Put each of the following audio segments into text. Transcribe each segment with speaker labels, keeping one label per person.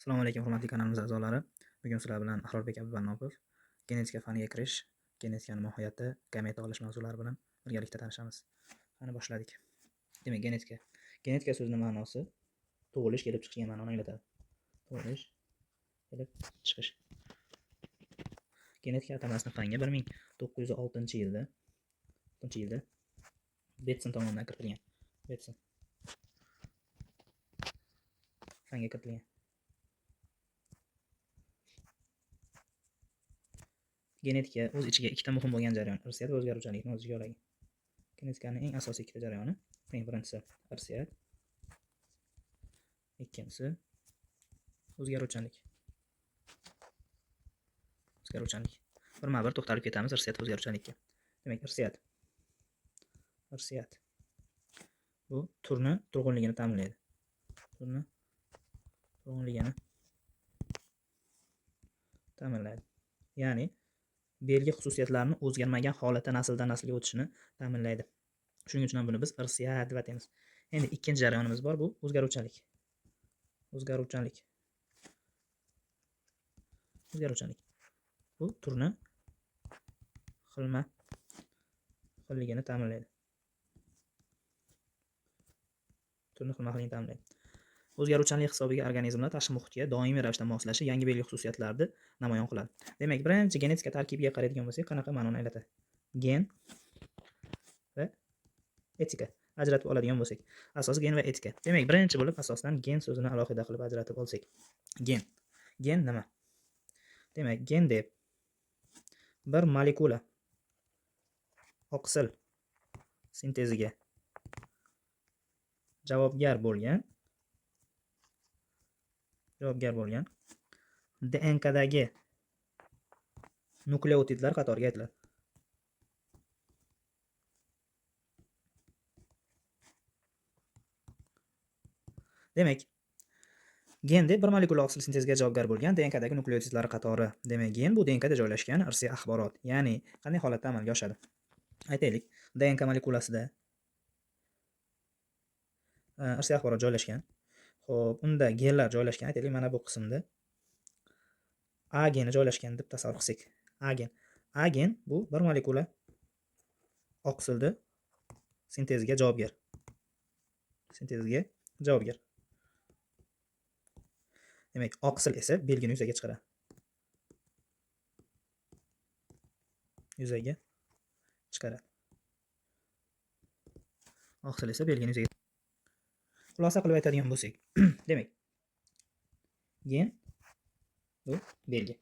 Speaker 1: Assalomu alaykum, hurmatli kanalimiz a'zolari. Bugun sizlar bilan Ahrorbek Abduvannopov genetika faniga kirish, genetikani mohiyati, gameta olish mavzulari bilan birgalikda tanishamiz. Qani boshladik. Demak, genetika. Genetika so'zining ma'nosi tug'ilish, kelib chiqish degan ma'noni anglatadi. Tug'ilish, kelib chiqish. Genetika atamasini fanga 1906-yilda Betson tomonidan kiritilgan. Betson fanga kiritilgan. Genetika o'z ichiga ikkita muhim bo'lgan jarayon, irsiyat va o'zgaruvchanlikni o'z ichiga oladi. Genetikaning eng asosiy ikkita jarayoni, eng birinchisi irsiyat, ikkinchisi o'zgaruvchanlik. O'zgaruvchanlik. Birma-bir to'xtalib ketamiz irsiyat va o'zgaruvchanlikka. Demak, irsiyat. Irsiyat. Bu turni turg'unligini ta'minlaydi. Turni turg'unligini ta'minlaydi. Ya'ni belgi xususiyatlarini o'zgarmagan holatda nasldan naslga o'tishini ta'minlaydi. Shuning uchun ham buni biz irsiyat deb ataymiz. Endi ikkinchi jarayonimiz bor, bu o'zgaruvchanlik. O'zgaruvchanlik. O'zgaruvchanlik. Bu turni xilma-xilligini ta'minlaydi. Turni xilma-xilligini ta'minlaydi. O'zgaruvchanlik hisobiga organizmlar tashqi muhitga doimiy ravishda moslashib, yangi belgi xususiyatlarni namoyon qiladi. Demak, birinchi genetika tarkibiga qaraydigan bo'lsak, qanaqa ma'noni anglatadi? Gen va etika ajratib oladigan bo'lsak, asos gen va etika. Demak, birinchi bo'lib asosdan gen so'zini alohida qilib ajratib olsak. Gen. Gen nima? Demak, gen deb bir molekula oqsil sinteziga javobgar bo'lgan DNKdagi nukleotidlar qatoriga aytiladi. Demak, gen deb bir molekula oqsil sinteziga javobgar bo'lgan DNKdagi nukleotidlar qatori. Demak, gen bu DNKda joylashgan irsiy axborot, ya'ni qanday holatda amalga oshadi? Aytaylik, DNK molekulasida irsiy axborot joylashgan. Xo'p, unda genlar joylashgan. Aytaylik, mana bu qismda A geni joylashgan deb tasavvur qilsak. A gen. A gen bu bir molekula oqsilni sinteziga javobgar. Sintezga javobgar. Demak, oqsil esa belgini yuzaga chiqaradi. Yuzaga chiqaradi. Oqsil esa belgini yuzaga. Xulosa qilib aytadigan bo'lsak, demak, gen bu belgi.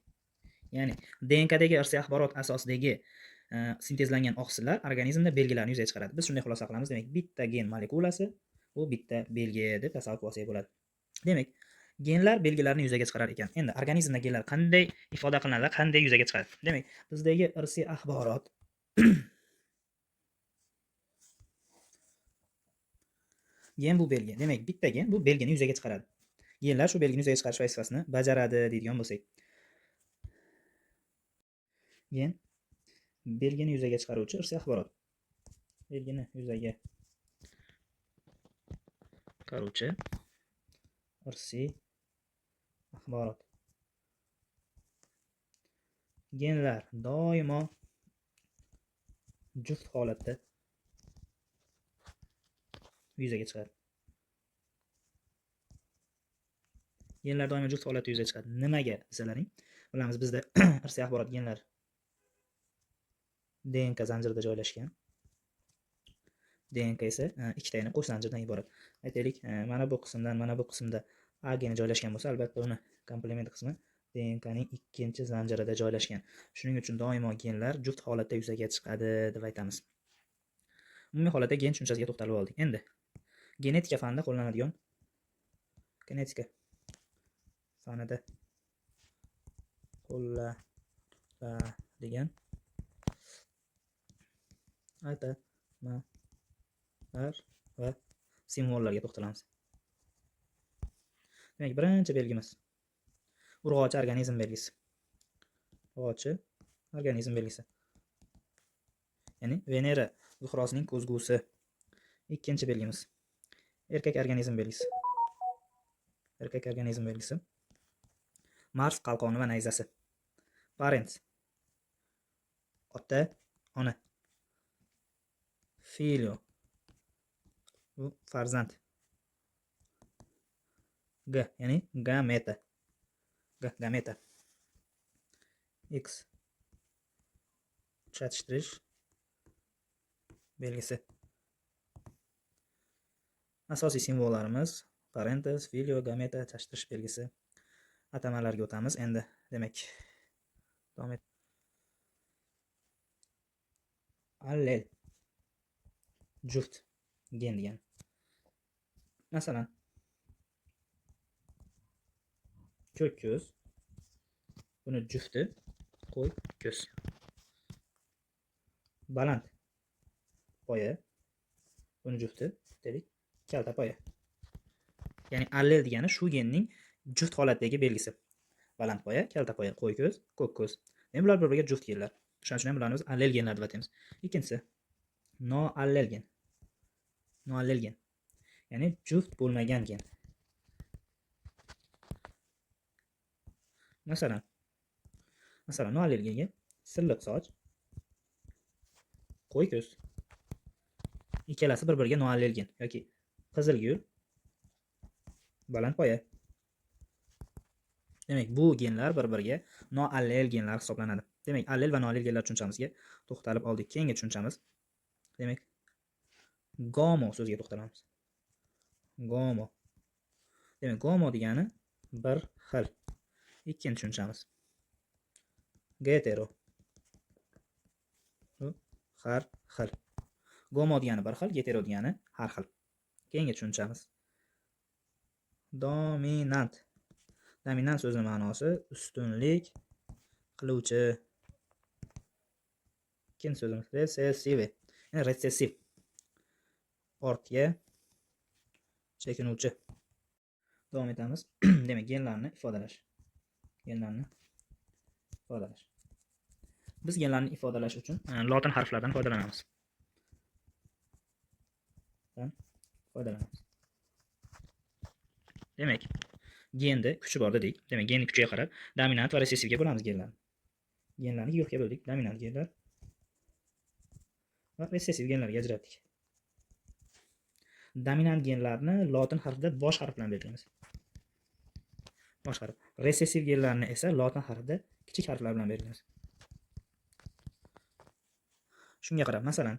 Speaker 1: Ya'ni DNKdagi irsiy axborot asosidagi sintezlangan oqsillar organizmda belgilarni yuzaga chiqaradi. Biz shunday xulosa qilamiz. Demak, bitta gen molekulasi bu bitta belgi deb tasavvur qilsak bo'ladi. Demak, genlar belgilarni yuzaga chiqarar ekan. Endi organizmda genlar qanday ifoda qilinadi, qanday yuzaga chiqadi? Demak, bizdagi irsiy axborot gen bu belgi. Demak, bitta gen bu belgini yuzaga chiqaradi. Genlar shu belgini yuzaga chiqarish vazifasini bajaradi deydigan bo'lsak. Gen belgini yuzaga chiqaruvchi irsiy axborot. Belgini yuzaga chiqaruvchi irsiy axborot. Genlar doimo juft holatda yuzaga chiqadi. Genlar doimo juft holatda yuzaga chiqadi. Nimaga desalaring, bilamiz bizda irsiy axborot genlar DNK zanjirida joylashgan. DNK esa ikkita, ya'ni qo'sh zanjirdan iborat. Aytaylik, mana bu qismdan mana bu qismda A geni joylashgan bo'lsa, albatta uni komplement qismi DNKning ikkinchi zanjirida joylashgan. Shuning uchun doimo genlar juft holatda yuzaga chiqadi deb aytamiz. Umumiy holatda gen tushunchasiga to'xtalib oldik. Endi genetika fanida qo'llanadigan genetika fanida qo'llanadigan atamalar va simvollarga to'xtalamiz. Demak, birinchi belgimiz urg'ochi organizm belgisi. Urg'ochi organizm belgisi. Ya'ni Venera zuhrosining ko'zgusi. Ikkinchi belgimiz erkak organizm belgisi. Erkak organizm belgisi. Mars qalqoni va nayzasi. Parents. Ota, ona. Filio. Bu farzand. G, ya'ni gameta. G, gameta. X. Chattishtirish belgisi. Asosiy simvollarimiz parentez, filio, gameta, chattishtirish belgisi. Atamalarga o'tamiz endi. Demak, davom et. Allel. Juft gen degan. Masalan, ko'k ko'z, buni jufti qo'y ko'z. Baland poya, buni jufti dedik kalta poya. Ya'ni allel degani shu genning juft holatdagi belgisi. Baland poya, kalta poya, qo'y ko'z, ko'k ko'z. Demak, bular bir-biriga juft genlar. Shuning uchun ham bularni biz allel genlar deb ataymiz. Ikkinchisi noallel gen. Noallel gen. Ya'ni juft bo'lmagan gen. Masalan, noallel genga silliq soch, qo'y ko'z. Ikkalasi bir-biriga noallel gen yoki qizil gul, baland poya. Demak, bu genlar bir-biriga noallel genlar hisoblanadi. Demak, allel va noallel genlar tushunchamizga to'xtalib oldik. Keyingi tushunchamiz, demak, gomo so'ziga to'xtalamiz. Gomo. Demak, gomo degani bir xil. Ikkinchi tushunchamiz hetero. Bu har xil. Gomo degani bir xil, hetero degani har xil. Keyingi tushunchamiz dominant. Dominant so'zining ma'nosi ustunlik qiluvchi. Ikkinchi so'zimiz resessiv. Ya'ni retsessiv. Ortga chekinuvchi. Davom etamiz. Demak, genlarni ifodalash. Genlarni ifodalash. Biz genlarni ifodalash uchun lotin harflaridan foydalanamiz. Demak, genda kuchi bor dedik. Demak, genning kuchiga qarab dominant va resessivga bo'lamiz genlarni. Genlarni guruhga bo'ldik. Dominant genlar va resessiv genlarga ajratdik. Dominant genlarni lotin harfida bosh harf bilan belgilaymiz. Bosh harf. Resessiv genlarni esa lotin harfida kichik harflar bilan belgilaymiz. Shunga qarab, masalan,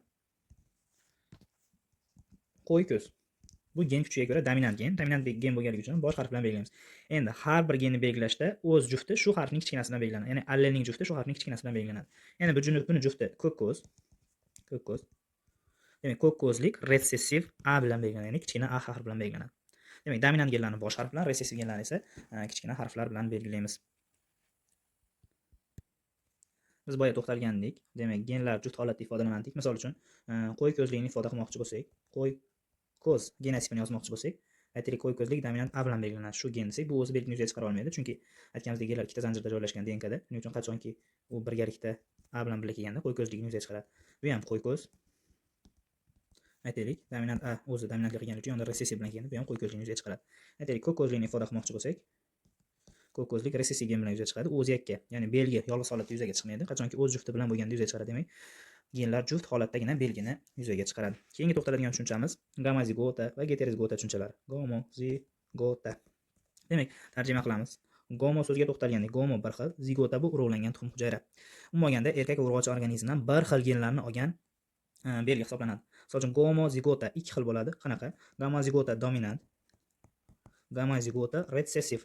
Speaker 1: qo'y ko'z. Bu gen kuchiga ko'ra dominant gen. Dominant gen bo'lganligi uchun bosh harf bilan belgilaymiz. Endi har bir genni belgilashda o'z jufti shu harfning kichkinasi bilan belgilanadi. Ya'ni allelning jufti shu harfning kichkinasi bilan belgilanadi. Ya'ni buni jufti ko'k ko'z. Ko'k ko'z. Demak, ko'k ko'zlik retsessiv A bilan belgilanadi, ya'ni kichkina A harfi bilan belgilanadi. Demak, dominant genlarni bosh harf bilan, retsessiv genlarni esa kichkina harflar bilan belgilaymiz. Biz boya to'xtalgandik. Demak, genlar juft holatda ifodalanadi. Misol uchun, qo'y ko'zligini ifoda qilmoqchi bo'lsak, qo'y ko'z genotipini yozmoqchi bo'lsak, aytaylik, qo'y ko'zlik dominant A bilan belgilanadi. Shu gen desak, bu o'zi belgini yuzaga chiqara olmaydi, chunki aytganimizdek genlar ikkita zanjirda joylashgan DNKda. Shuning uchun qachonki u birgalikda A bilan birga kelganda qo'y ko'zligini yuzaga chiqaradi. Bu ham qo'y ko'z. Aytaylik, dominant A o'zi dominantlik qilgani uchun yonida resessiv bilan kelganda bu ham qo'y ko'zligini yuzaga chiqaradi. Aytaylik, ko'k ko'zlikni ifoda qilmoqchi bo'lsak, ko'k ko'zlik resessiv gen bilan yuzaga chiqadi. U o'zi yakka, ya'ni belgi yolg'iz holatda yuzaga chiqmaydi. Qachonki o'z jufti bilan bo'lganda yuzaga chiqaradi. Demak, genlar juft holatdagina belgini yuzaga chiqaradi. Keyingi to'xtaladigan tushunchamiz gomozigota va geterozigota tushunchalari. Gomozigota. Demak, tarjima qilamiz. Gomo so'ziga to'xtalgandik. Gomo bir xil, zigota bu urug'langan tuxum hujayra. Umuman olganda erkak va urg'ochi organizmdan bir xil genlarni olgan belgi hisoblanadi. Misol uchun gomozigota ikki xil bo'ladi. Qanaqa? Gomozigota dominant, gomozigota retsessiv.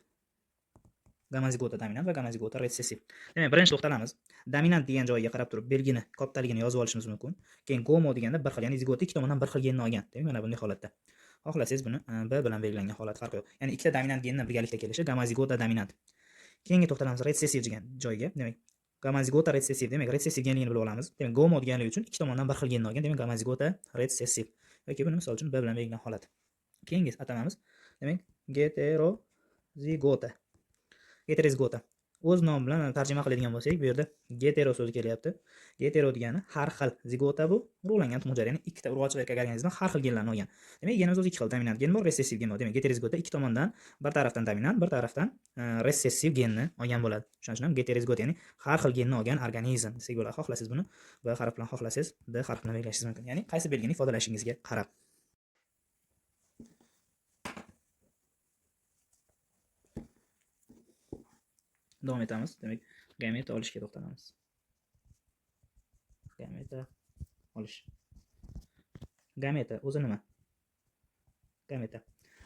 Speaker 1: Gomozigota dominant va gomozigota retsessiv. Demak, birinchi to'xtalamiz. Dominant degan joyga qarab turib belgini kattaligini yozib olishimiz mumkin. Keyin gomo deganda bir xil, ya'ni zigota ikki tomondan bir xil genni olgan. Demak, mana bunday holatda. Xohlasangiz buni B bilan belgilangan holat farqi yo'q. Ya'ni ikkita dominant genni birgalikda kelishi gomozigota dominant. Keyingi to'xtalamiz retsessiv degan joyga. Demak, gomozigota retsessiv. Demak, retsessiv genligini bilib olamiz. Demak, gomo deganligi uchun ikki tomondan bir xil genni olgan. Demak, gomozigota retsessiv. Yoki buni misol uchun B bilan belgilangan holat. Keyingi atamamiz, demak, geterozigota. Heterozigota. O'z nomi bilan tarjima qiladigan bo'lsak, bu yerda getero so'zi kelyapti. Getero degani har xil, zigota bu urug'langan tuxum hujayra, ya'ni ikkita urg'ochi va erkak organizmdan har xil genlarni olgan. Demak, genimiz o'zi ikki xil, dominant gen bor, resessiv gen bor. Demak, geterozigota ikki tomondan, bir tarafdan dominant, bir tarafdan resessiv genni olgan bo'ladi. Shuning uchun ham geterozigota, ya'ni har xil genni olgan organizm desak bo'ladi. Xohlasangiz buni B harfi bilan, xohlasangiz D harfi bilan belgilashingiz mumkin. Ya'ni qaysi belgini ifodalashingizga qarab. Davom etamiz. Demak, gameta olishga to'xtalamiz. Gameta olish. Gameta o'zi nima? Gameta.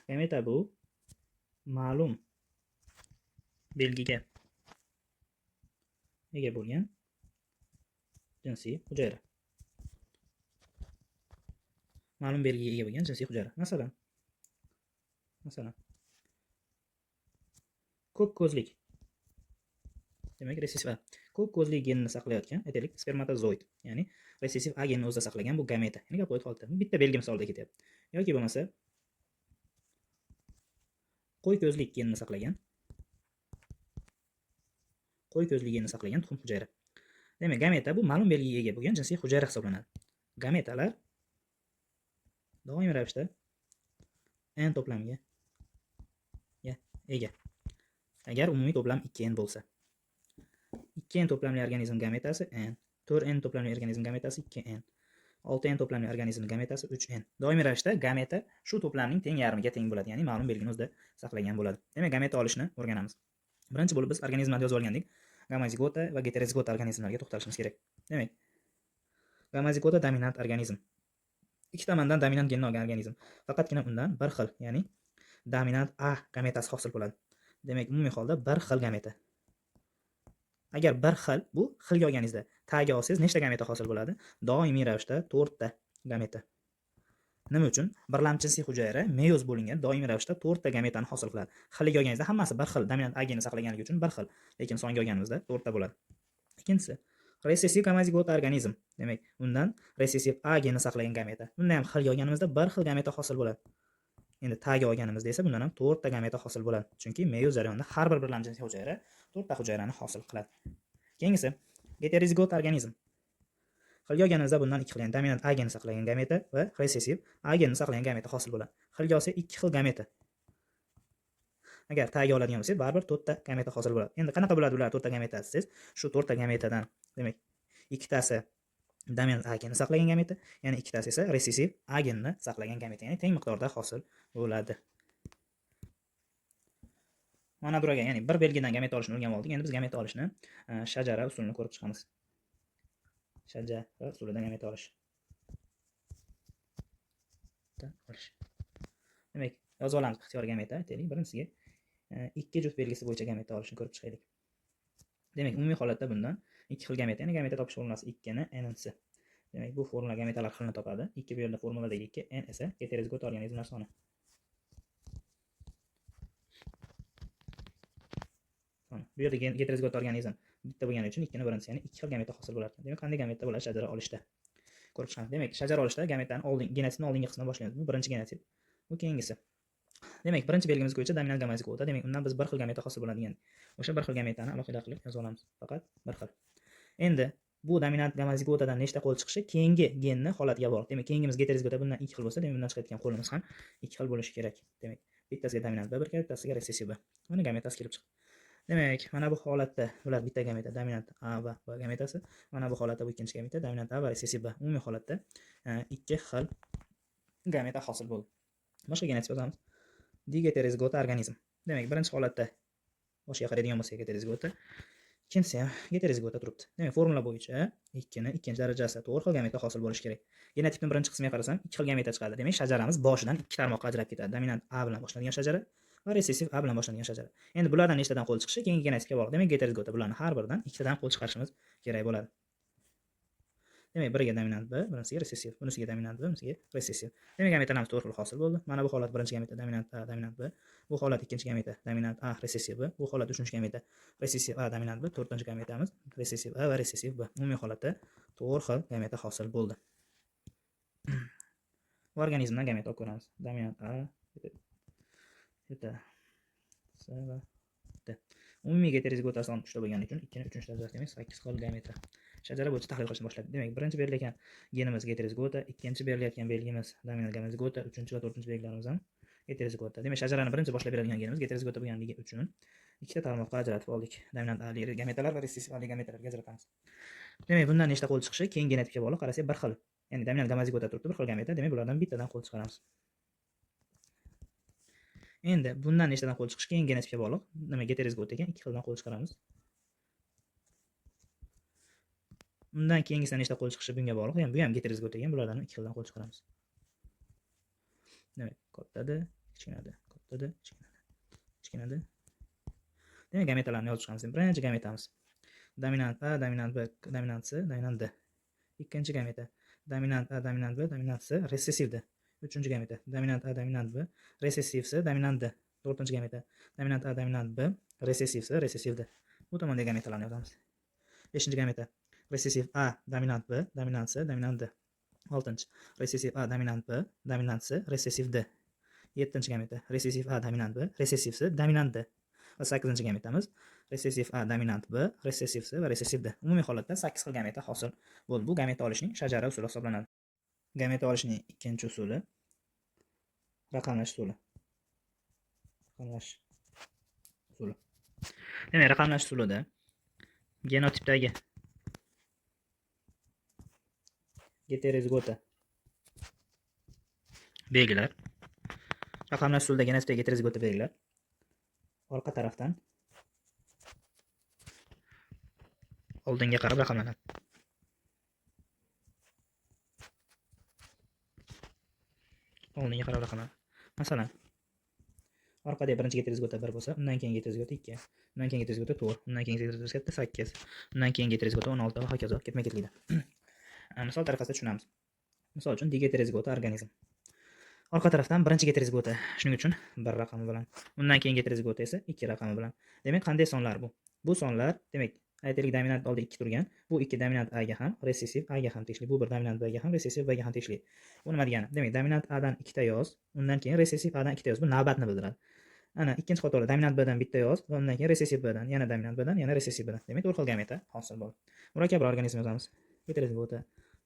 Speaker 1: Gameta bu ma'lum belgiga ega bo'lgan jinsiy hujayra. Ma'lum belgiga ega bo'lgan jinsiy hujayra. Masalan, ko'k ko'zlik. Demak, resessiv A. Ko'k ko'zli genni saqlayotgan, aytaylik, spermatozoid, ya'ni resessiv A genini o'zida saqlagan bu gameta, ya'ni gaploid holatda. Bitta belgi misolida ketyapti. Yoki bo'lmasa qo'y ko'zlik genini saqlagan, qo'y ko'zli genini saqlagan tuxum hujayra. Demak, gameta bu ma'lum belgiga ega bo'lgan jinsiy hujayra hisoblanadi. Gametalar doimiy ravishda N to'plamiga ega. Agar umumiy to'plam 2N bo'lsa. 2N to'plamli organizm gametasi N, 4N to'plamli organizm gametasi 2N, 6N to'plamli organizm gametasi 3N. Doimiy ravishda gameta shu to'plamning teng yarmiga teng bo'ladi, ya'ni ma'lum belgini o'zida saqlagan bo'ladi. Demak, gameta olishni o'rganamiz. Birinchi bo'lib biz organizmlarni yozib olgandik. Gomozigota va geterozigota organizmlarga to'xtalishimiz kerak. Demak, gomozigota dominant organizm. Ikki tomondan dominant genni olgan organizm. Faqatgina undan bir xil, ya'ni dominant A gametasi hosil bo'ladi. Demak, umumiy holda bir xil gameta. Agar bir xil, bu xilga olganingizda taga olsangiz nechta gameta hosil bo'ladi? Doimiy ravishda 4 ta gameta. Nima uchun? Birlamchi jinsiy hujayra meyoz bo'lingan doimiy ravishda 4 ta gametani hosil qiladi. Xiliga olganingizda hammasi bir xil, dominant A genini saqlaganligi uchun bir xil, lekin songa olganimizda 4 ta bo'ladi. Ikkinchisi, resessiv gomozigota organizm. Demak, undan resessiv A genini saqlagan gameta. Bunda ham xilga olganimizda bir xil gameta hosil bo'ladi. Endi taga olganimizda esa bundan ham 4 ta gameta hosil bo'ladi. Chunki meyoz jarayonida har bir birlamchi jinsiy hujayra 4 ta hujayrani hosil qiladi. Keyingisi heterozigot organizm. Xilga olganimizda bundan ikki xil, ya'ni dominant A genini saqlagan gameta va resessiv A genini saqlagan gameta hosil bo'ladi. Xilga olsak ikki xil gameta. Agar taga oladigan bo'lsak, baribir 4 ta gameta hosil bo'ladi. Endi qanaqa bo'ladi ular 4 ta gametasi desangiz, shu 4 ta gametadan demak ikkitasi dominant A genini saqlagan gameta, ya'ni ikkitasi esa resessiv A genini saqlagan gameta, ya'ni teng miqdorda hosil bo'ladi. Mana bularga, ya'ni bir belgidan gameta olishni o'rganib oldik. Endi biz gameta olishni shajara usulini ko'rib chiqamiz. Shajara usulidan gameta olish. Demak, yozib olamiz ixtiyor gameta, aytaylik, birinchisiga ikki juft belgisi bo'yicha gameta olishni ko'rib chiqaylik. Demak, umumiy holatda bundan ikki xil gameta, ya'ni gameta topish formulasi 2 ni n-si. Demak, bu formula gametalar xilini topadi. 2 bu yerda formuladagi 2, n esa heterozigot organizmlar soni. Bu yerda heterozigot organizm bitta bo'lgani uchun 2 ni birinchisi, ya'ni ikki xil gameta hosil bo'lar ekan. Demak, qanday gameta bo'ladi shajara olishda? Ko'rib chiqamiz. Demak, shajara olishda gametani oldin, genotipni oldingi qismidan boshlaymiz. Bu birinchi genotip, bu keyingisi. Demak, birinchi belgimiz bo'yicha dominant gomozigota. Demak, undan biz bir xil gameta hosil bo'ladigan. O'sha bir xil gametani alohida qilib yozib olamiz. Faqat bir xil. Endi bu dominant gomozigotadan nechta qo'l chiqishi keyingi genni holatiga bog'liq. Demak, keyingimiz heterozigota bundan ikki xil bo'lsa, demak bundan chiqayotgan qo'limiz ham ikki xil bo'lishi kerak. Demak, bittasiga dominant B bir keladi, bittasiga resessiv B. Mana gametasi kelib chiqdi. Demak, mana bu holatda bular bitta gameta, dominant A va B gametasi. Mana bu holatda bu ikkinchi gameta, dominant A va resessiv B. Umumiy holatda ikki xil gameta hosil bo'ldi. Boshqa genotip yozamiz. Digeterozigota organizm. Demak, birinchi holatda boshiga qaraydigan bo'lsak heterozigota, ikkinchisi ham heterozigota turibdi. Demak, formula bo'yicha 2 ni ikkinchi darajasi 4 xil gameta hosil bo'lishi kerak. Genotipning birinchi qismiga qarasam 2 xil gameta chiqadi. Demak, shajaramiz boshidan 2 tarmoqqa ajrab ketadi. Dominant A bilan boshlangan shajara va resessiv A bilan boshlangan shajara. Endi bulardan nechtadan qo'l chiqishi keyingi genotipga bog'liq. Demak, heterozigota bularni har biridan ikkitadan qo'l chiqarishimiz kerak bo'ladi. Demak, biriga dominant B, birinchisiga resessiv, bunisiga dominant B, bunisiga resessiv. Demak, gametalarimiz 4 xil hosil bo'ldi. Mana bu holat birinchi gameta dominant A, dominant B. Bu holat ikkinchi gameta dominant A, resessiv B. Bu holat uchinchi gameta resessiv A, dominant B. To'rtinchi gametamiz resessiv A va resessiv B. Umumiy holatda 4 xil gameta hosil bo'ldi. Bu organizmdan gameta olib ko'ramiz. Dominant A, C va D. Umumiy geterozigota son 3 ta bo'lgani uchun 2 ni 3 darajasi, demak 8 xil gameta. Shajara bo'yicha tahlil qilishni boshladi. Demak, birinchi berilayotgan genimiz geterozigota, ikkinchi berilayotgan belgimiz dominant gomozigota, uchinchi va to'rtinchi belgilarimiz ham geterozigota. Demak, shajarani birinchi boshlab beradigan genimiz geterozigota bo'lganligi uchun ikkita tarmoqqa ajratib oldik. Dominant ali gametalar va ressesiv ali gametalarga ajratamiz. Demak, bundan nechta qo'l chiqishi keyin genotipga bog'liq. Qarasak, bir xil. Ya'ni dominant gomozigota turibdi, bir xil gameta. Demak, bulardan bittadan qo'l chiqaramiz. Endi bundan nechtadan qo'l chiqishi keyin genotipga bog'liq. Demak, geterozigota ekan, ikki xildan qo'l chiqaramiz. Undan keyingisidan nechta qo'l chiqishi bunga bog'liq. Ya'ni bu ham geterozigota ekan, bulardan ham ikki xildan qo'l chiqaramiz. Demak, kattada, kichkinada, kattada, kichkinada, kichkinada. Demak, gametalarni yozib chiqamiz. Birinchi gametamiz dominant A, dominant B, dominant C, dominant D. Ikkinchi gameta dominant A, dominant B, dominant C, ressesiv D. Uchinchi gameta dominant A, dominant B, ressesiv C, dominant D. To'rtinchi gameta dominant A, dominant B, ressesiv C, ressesiv D. Bu tomondagi gametalarni yozamiz. Beshinchi gameta ressesiv A, dominant B, dominant C, dominant D. Oltinchi ressesiv A, dominant B, dominant C, ressesiv D. Yettinchi gameta ressesiv A, dominant B, ressesiv C, dominant D. Va sakkizinchi gametamiz ressesiv A, dominant B, ressesiv C va ressesiv D. Umumiy holatda 8 xil gameta hosil bo'ldi. Bu gameta olishning shajara usuli hisoblanadi. Gameta olishning ikkinchi usuli raqamlash usuli. Raqamlash usuli. Demak, raqamlash usulida genotipdagi geterozigota belgilar, raqamlash usulida genotipdagi geterozigota belgilar orqa tarafdan oldinga qarab raqamlanadi. Oldinga qarab raqamlanadi. Masalan, orqada birinchi geterozigota 1 bo'lsa, undan keyingi geterozigota 2, undan keyingi geterozigota 4, undan keyingi geterozigota 8, undan keyingi geterozigota 16 va hokazo ketma-ketlikda. Misol tariqasida tushunamiz. Misol uchun digeterozigota organizm. Orqa tarafdan birinchi geterozigota, shuning uchun 1 raqami bilan, undan keyingi geterozigota esa 2 raqami bilan. Demak, qanday sonlar bu? Bu sonlar, demak, aytaylik dominant oldi 2 turgan. Bu 2 dominant A ga ham, ressesiv A ga ham tegishli. Bu bir dominant B ga ham, ressesiv B ga ham tegishli. Bu nima degani? Demak, dominant A dan 2 ta yoz, undan keyin ressesiv A dan 2 ta yoz. Bu navbatni bildiradi. Ana ikkinchi qatorda dominant B dan bitta yoz va undan keyin ressesiv B dan, yana dominant B dan, yana ressesiv B dan. Demak, to'rt xil gameta hosil bo'ldi. Murakkab bir organizm yozamiz. Heterozigota,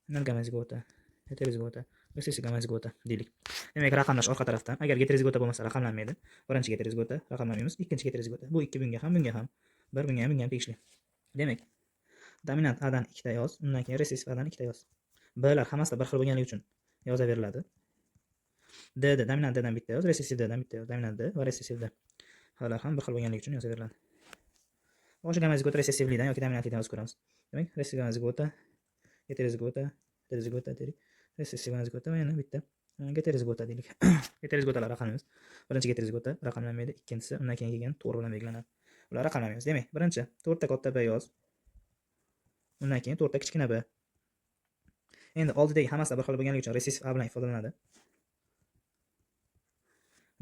Speaker 1: gomozigota, heterozigota, ressesiv gomozigota deylik. Demak, raqamlash orqa tarafdan. Agar heterozigota bo'lmasa raqamlanmaydi. Birinchi heterozigota raqamlamaymiz, ikkinchi heterozigota. Bu ikki bunga ham, bunga ham, bir bunga ham, bunga ham tegishli. Demak, dominant A dan 2 ta yoz, undan keyin ressesiv A dan 2 ta yoz. Blar hammasida bir xil bo'lganligi uchun yozaveriladi. D da dominant D dan bitta yoz, ressesiv D dan bitta yoz, dominant D va ressesiv D. Hlar ham bir xil bo'lganligi uchun yozaveriladi. O'sha gomozigota ressesivlikdan yoki dominantlikdan yozib ko'ramiz. Demak, ressesiv gomozigota, heterozigota, heterozigota deylik. Ressesiv gomozigota va yana bitta heterozigota deylik. Heterozigotalar raqamlaymiz. Birinchi heterozigota raqamlanmaydi, ikkinchisi undan keyin kelgan to'g'ri bilan belgilanadi. Ular raqamlamaymiz. Demak, birinchi 4 ta katta B yoz. Undan keyin 4 ta kichkina B. Endi oldidagi hammasi bir xil bo'lganligi uchun ressesiv A bilan ifodalanadi.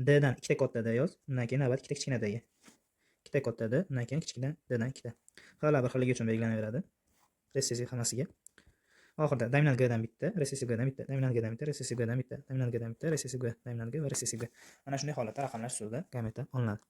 Speaker 1: D dan 2 ta katta D yoz, undan keyin navbat 2 ta kichkina D ga. 2 ta katta D, undan keyin kichkina D dan 2 ta. Hali bir xilligi uchun belgilanaveradi. Ressesiv hammasiga. Oxirida dominant G dan bitta, ressesiv G dan bitta, dominant G dan bitta, ressesiv G dan bitta, dominant G dan bitta, ressesiv G, dominant G va ressesiv G. Mana shunday holatda raqamlash usulida gameta olinadi.